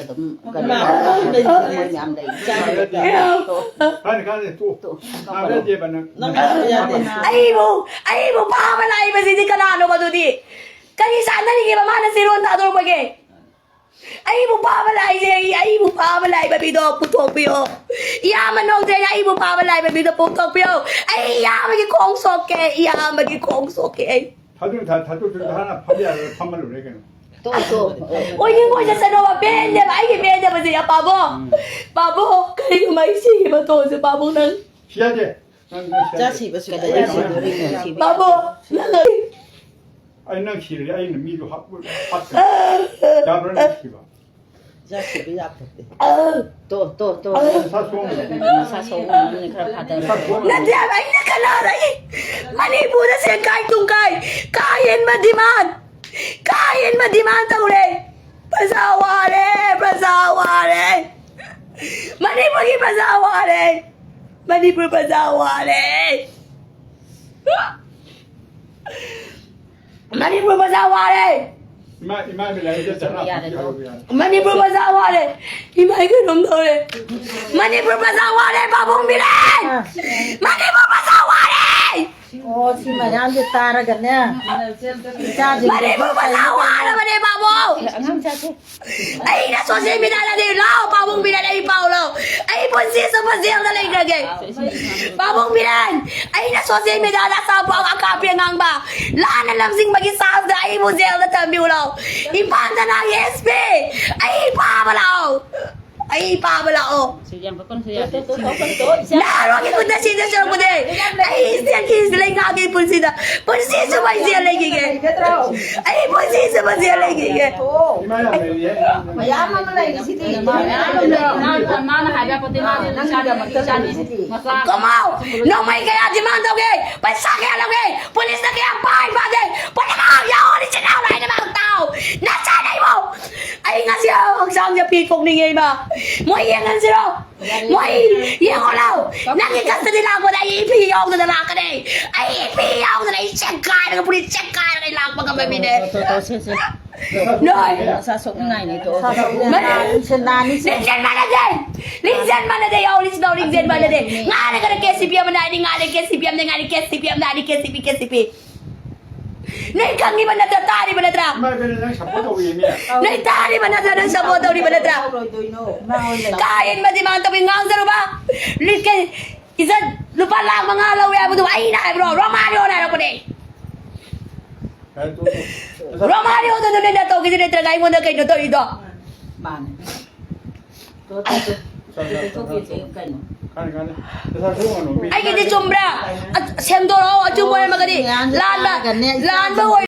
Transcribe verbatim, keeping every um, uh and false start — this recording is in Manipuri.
ꯑꯗꯨꯝ ꯀꯩꯅꯣ ꯇꯧꯔꯒ ꯃꯣꯏ ꯃꯌꯥꯝ ꯂꯩ꯫ ꯀꯥꯟꯅꯗꯦ, ꯀꯥꯟꯅꯗꯦ, ꯇꯣꯛꯑꯣ꯫ ꯇꯣꯛꯑꯣ꯫ ꯀꯥꯟꯅꯗꯦꯕ ꯅꯪ꯫ ꯅꯪ ꯀꯥꯟꯅꯕ ꯌꯥꯗꯦ꯫ ꯑꯩꯕꯨ, ꯑꯩꯕꯨ ꯐꯥꯕ ꯂꯥꯛꯏꯕꯁꯤꯗꯤ ꯀꯅꯥꯅꯣꯕ ꯑꯗꯨꯗꯤ? ꯀꯔꯤ ꯆꯥꯟꯅꯔꯤꯒꯦꯕ ꯃꯥꯅ ꯆꯤꯔꯣꯟ ꯊꯥꯗꯣꯔꯛꯄꯒꯦ? ꯑꯩꯕꯨ ꯐꯥꯕ ꯂꯥꯛꯏꯁꯦ, ꯑꯩ, ꯑꯩꯕꯨ ꯐꯥꯕ ꯂꯥꯛꯏꯕ ꯃꯤꯗꯣ ꯄꯨꯊꯣꯛꯄꯤꯌꯣ꯫ ꯏꯌꯥꯝꯕ ꯅꯣꯡꯖꯩꯅ ꯑꯩꯕꯨ ꯐꯥꯕ ꯂꯥꯛꯏꯕ ꯃꯤꯗꯣ ꯄꯨꯊꯣꯛꯄꯤꯌꯣ꯫ ꯑꯩ ꯏꯌꯥꯝꯕꯒꯤ ꯈꯣꯡ ꯁꯣꯛꯀꯦ, ꯏꯌꯥꯝꯕꯒꯤ ꯈꯣꯡ ꯁꯣꯛꯀꯦ ꯑꯩ꯫ ꯊꯥꯗꯣꯛ-, ꯊꯥ-, ꯊꯥꯗꯣꯛ-, ꯊꯥꯗꯣꯛ-, ꯍꯥꯟꯅ ꯐꯝ ꯌꯥꯔꯣꯏ, ꯐꯝꯃ ꯂꯣꯏꯔꯦ ꯀꯩꯅꯣ꯫ ꯇꯣꯛꯑꯣ, ꯇꯣꯛꯑꯣ꯫ ꯑꯣꯏꯅꯤꯡ ꯑꯣꯏꯅ ꯆꯠꯅꯣꯕ, ꯄꯦꯟꯗꯦꯕ, ꯑꯩꯒꯤ ꯄꯦꯟꯗꯕꯁꯦ, ꯌꯥ ꯄꯥꯕꯣ꯫ ꯎꯝ꯫ ꯄꯥꯕꯣ, ꯀꯔꯤꯒꯨꯝꯕ ꯑꯩ ꯁꯤꯒꯤ ꯃꯇꯣꯟꯁꯦ, ꯄꯥꯕꯣ ꯅꯪ꯫ ꯁꯤ ꯌꯥꯗꯦ꯫ ꯅꯪ, ꯅꯪ ꯁꯤ ꯌꯥꯗꯦ꯫ ꯆꯥ ꯁꯤꯕꯁꯨ ꯀꯩꯗꯧ ꯌꯥꯗꯦ꯫ ꯄꯥꯕꯣ, ꯅꯪ ꯑꯩ ꯅꯪ ꯁꯤꯔꯗꯤ ꯑꯩꯅ ꯃꯤꯗꯣ ꯍꯥꯠ-, ꯍꯥꯠꯀꯅꯤ꯫ ꯌꯥꯕ꯭ꯔꯥ ꯅꯪ ꯁꯤꯕ? ꯆꯥ ꯁꯤꯕ ꯌꯥꯄꯣꯠꯇꯦ꯫ ꯇꯣ, ꯇꯣ, ꯇꯣ꯫ ꯅꯁꯥ ꯁꯣꯛꯑꯝꯒꯅꯤ꯫ ꯅꯁꯥ ꯁꯣꯛꯑꯝꯒꯅꯤ, ꯈꯔ ꯐꯥꯊꯔꯣ꯫ ꯅꯠꯇꯦ ꯍꯥꯏꯕ, ꯑꯩꯅ ꯀꯅꯥꯗꯒꯤ ꯃꯅꯤꯄꯨꯔꯗ ꯁꯦꯡꯀꯥꯏ ꯇꯨꯡꯀꯥꯏ ꯀꯥ ꯍꯦꯟꯕ demand, ꯀꯥ ꯍꯦꯟꯕ demand ꯇꯧꯔꯦ꯫ ꯄ꯭ꯔꯖꯥ ꯋꯥꯔꯦ, ꯄ꯭ꯔꯖꯥ ꯋꯥꯔꯦ꯫ ꯃꯅꯤꯄꯨꯔꯒꯤ ꯄ꯭ꯔꯖꯥ ꯋꯥꯔꯦ꯫ ꯃꯅꯤꯄꯨꯔ ꯄ꯭ꯔꯖꯥ ꯋꯥꯔꯦ꯫ ꯃꯅꯤꯄꯨꯔ ꯄ꯭ꯔꯖꯥ ꯋꯥꯔꯦ꯫ ꯏꯃꯥ, ꯏꯃꯥ ꯃꯤꯂꯥꯏꯗ ꯆꯠꯂ ꯌꯥꯔꯦ, ꯍꯥꯞꯄꯤꯌꯨ ꯅꯣ꯫ ꯍꯥꯏꯕ ꯌꯥꯔꯦ꯫ ꯃꯅꯤꯄꯨꯔ ꯄ꯭ꯔꯖꯥ ꯋꯥꯔꯦ꯫ ꯏꯃꯥ, ꯑꯩ ꯀꯩꯅꯣꯝ ꯇꯧꯔꯦ꯫ ꯃꯅꯤꯄꯨꯔ ꯄ꯭ꯔꯖꯥ ꯋꯥꯔꯦ, ꯄꯥꯕꯨꯡ ꯕꯤꯔꯦꯟ! ꯃꯅꯤꯄꯨꯔ ꯄ꯭ꯔꯖꯥ ꯋꯥꯔꯦ! ꯑꯣ, ꯁꯤ ꯃꯌꯥꯝꯁꯦ ꯇꯥꯔꯒꯅꯦ꯫ ꯏꯆꯥꯁꯤꯡꯗꯁꯨ ꯃꯅꯤꯄꯨꯔ ꯄ꯭ꯔꯖꯥ ꯀꯩꯅꯣ ꯋꯥꯔꯕꯅꯦ, ꯄꯥꯕꯨꯡ! ꯑꯉꯥꯡ ꯃꯆꯥꯁꯦ꯫ ꯑꯩꯅ social mediaꯗꯗꯤ ꯂꯥꯎ, ꯄꯥꯕꯨꯡ ꯕꯤꯔꯦꯟ, ꯑꯩ ꯄꯥꯎ ꯂꯥꯎ꯫ ꯑꯩ ꯄꯨꯟꯁꯤ ꯆꯨꯞꯄ ꯖꯦꯜꯗ ꯂꯩꯈ꯭ꯔꯒꯦ꯫ ꯄꯥꯕꯨꯡ ꯕꯤꯔꯦꯟ, ꯑꯩꯅ social mediaꯗ ꯑꯆꯥꯄꯣꯠ ꯑꯀꯥꯞꯄꯤ ꯑꯉꯥꯡꯕ ꯂꯥꯟꯅ ꯂꯝꯖꯤꯡꯕꯒꯤ ꯆꯥꯡꯗ ꯑꯩꯕꯨ ꯖꯦꯜꯗ ꯊꯝꯕꯤꯌꯨ ꯂꯥꯎ꯫ ꯏꯝꯐꯥꯜꯗ ꯂꯥꯛ SP, ꯑꯩ ꯐꯥꯕ ꯂꯥꯛꯑꯣ꯫ ꯑꯩ ꯐꯥꯕ ꯂꯥꯛꯑꯣ꯫ ꯁꯤ ꯌꯥꯝ ꯀꯛꯀꯅꯨ, ꯁꯤ ꯌꯥꯗꯦ꯫ ꯅꯍꯥꯔꯣꯜꯒꯤ ꯈꯨꯠꯇ ꯁꯤꯗ ꯁꯔꯨꯛꯄꯨꯗꯤ ꯑꯩ stateꯀꯤ ꯂꯩꯉꯥꯛꯀꯤ ꯄꯨꯟꯁꯤꯗ ꯄꯨꯟꯁꯤ ꯆꯨꯞꯄ ꯑꯩ ꯖꯦꯜ ꯂꯩꯈꯤꯒꯦ꯫ ꯑꯩ ꯄꯨꯟꯁꯤ ꯆꯨꯞꯄ ꯖꯦꯜ ꯂꯩꯈꯤꯒꯦ꯫ ꯏꯃꯥ ꯌꯥꯝ ꯂꯩꯔꯤꯌꯦ꯫ ꯃꯌꯥꯝ ꯑꯃ ꯂꯩꯔꯤꯁꯤꯗꯤ꯫ ꯃꯥꯅ, ꯃꯥꯅ ꯍꯥꯏꯕ ꯌꯥꯄꯣꯠꯇꯦ, ꯃꯥꯅ ꯅꯪꯒꯤꯗꯃꯛꯇ ꯏꯆꯥꯅꯤ, ꯂꯩꯔꯤꯁꯤꯗꯤ꯫ ꯃꯆꯥ꯫ ꯀꯃꯥꯎ! ꯅꯣꯡꯃꯩ ꯀꯌꯥ demand ꯇꯧꯒꯦ? ꯄꯩꯁꯥ ꯀꯌꯥ ꯂꯧꯒꯦ? ꯄꯨꯂꯤꯁꯅ ꯀꯌꯥ ꯄꯥꯏ ꯄꯥꯒꯦ? ꯄꯨꯝꯅꯃꯛ ꯌꯥꯎꯍꯟꯁꯤ ꯂꯥꯎ, ꯂꯣꯏꯅꯃꯛ ꯇꯥꯎ! ꯅꯆꯥꯅ ꯑꯩꯕꯨ! ꯑꯩ ꯉꯁꯤ ꯍꯛꯆꯥꯡꯁꯦ ꯄꯤ ꯊꯣꯛꯅꯤꯡꯉꯦ, ꯏꯃꯥ꯫ ꯃꯣꯏ ꯌꯦꯡꯍꯟꯁꯤꯔꯣ? ꯃꯣꯏ ꯌꯦꯡꯉꯣ ꯂꯥꯎ! ꯅꯪꯒꯤ custody ꯂꯥꯛꯄꯗ ꯑꯩ ꯏꯄꯤ ꯌꯥꯎꯗꯅ ꯂꯥꯛꯀꯅꯤ! ꯑꯩ ꯏꯄꯤ ꯌꯥꯎꯗꯅ ꯑꯩ ꯆꯦꯛꯈꯥꯏꯔꯒ, ꯐꯨꯔꯤꯠ ꯆꯦꯛꯈꯥꯏꯔꯒ ꯑꯩ ꯂꯥꯛꯄ ꯉꯝꯕ ꯃꯤꯅꯦ꯫ ꯇꯣ, ꯇꯣ, ꯁꯦ, ꯁꯦ꯫ ꯅꯣꯏ ꯃꯁꯥ ꯁꯣꯛꯅꯤꯡꯉꯥꯏꯅꯦ ꯇꯣ꯫ ꯂꯤꯡꯖꯦꯜ ꯃꯥꯟꯅꯗꯦ! ꯂꯤꯡꯖꯦꯜ ꯃꯥꯟꯅꯗꯦ! ꯌꯥꯎꯔꯤꯁꯤꯗ ꯂꯤꯡꯖꯦꯜ ꯃꯥꯟꯅꯗꯦ! ꯉꯥꯅ ꯈꯔ ꯀꯦ ꯁꯤ ꯄꯤ ꯑꯃꯅ ꯍꯥꯏꯅꯤ, ꯉꯥꯅ ꯀꯦ ꯁꯤ ꯄꯤ ꯑꯃꯅ ꯉꯥꯅꯤ, ꯀꯦ ꯁꯤ ꯄꯤ ꯑꯃꯅ ꯍꯥꯏꯅꯤ, ꯀꯦ ꯁꯤ ꯄꯤ, ꯀꯦ ꯁꯤ ꯄꯤ꯫ ꯅꯣꯏ ꯈꯪꯉꯤꯕ ꯅꯠꯇ꯭ꯔꯥ? ꯇꯥꯔꯤꯕ ꯅꯠꯇ꯭ꯔꯥ? ꯏꯃꯥ ꯏꯕꯦꯟꯅ ꯅꯪ ꯁꯞꯄꯣꯔꯠ ꯇꯧꯕꯤꯌꯦ ꯃꯤ꯫ ꯅꯣꯏ ꯇꯥꯔꯤꯕ ꯅꯠꯇ꯭ꯔꯥ? ꯅꯪ ꯁꯞꯄꯣꯔꯠ ꯇꯧꯔꯤꯕ ꯅꯠꯇ꯭ꯔꯥ? ꯇꯧꯔꯣꯏꯗꯣꯏꯅꯣ? ꯏꯃꯥ ꯍꯣꯏ ꯂꯩ꯫ ꯀꯥ ꯍꯦꯟꯕ ꯗꯤꯃꯥꯟ ꯇꯧꯕꯤ ꯉꯥꯡꯖꯔꯨꯕ? ꯂꯤꯡꯖꯦꯜ ꯏꯖꯠ ꯂꯨꯄꯥ ꯂꯥꯈ ꯃꯉꯥ ꯂꯧꯋꯦ ꯍꯥꯏꯕꯗꯨ ꯑꯩꯅ ꯍꯥꯏꯕ꯭ꯔꯣ? ꯔꯣꯃꯥꯔꯤꯑꯣꯅ ꯍꯥꯏꯔꯛꯄꯅꯦ꯫ ꯌꯥꯔꯦ, ꯇꯣꯛꯑꯣ, ꯇꯣꯛꯑꯣ꯫ ꯔꯣꯃꯥꯔꯤꯑꯣꯗꯨꯅ ꯅꯣꯏꯅ ꯇꯧꯈꯤꯁꯤ ꯅꯠꯇ꯭ꯔꯒ ꯑꯩꯉꯣꯟꯗ ꯀꯩꯅꯣ ꯇꯧꯔꯤꯗꯣ? ꯃꯥꯅꯦ꯫ ꯇꯣ, ꯇꯣ, ꯇꯣ꯫ ꯇꯩꯊꯣꯛꯄꯤꯁꯦ ꯀꯩꯅꯣ? ꯀꯥꯟꯅ, ꯀꯥꯟꯅ꯫ ꯄꯩꯁꯥ ꯊꯣꯛꯑꯅꯨ, ꯃꯤ꯫ ꯑꯩꯒꯤꯗꯤ ꯆꯨꯝꯕ꯭ꯔꯥ? ꯑ, ꯁꯦꯝꯗꯣꯔꯛꯑꯣ, ꯑꯆꯨꯝꯕ ꯑꯣꯏꯔꯝꯃꯒꯗꯤ꯫ ꯃꯌꯥꯝꯁꯦ ꯂꯥꯟꯕ, ꯇꯥꯔꯒꯅꯦ, ꯂꯥꯟꯕ ꯏꯆꯥꯁꯤꯡꯁꯦ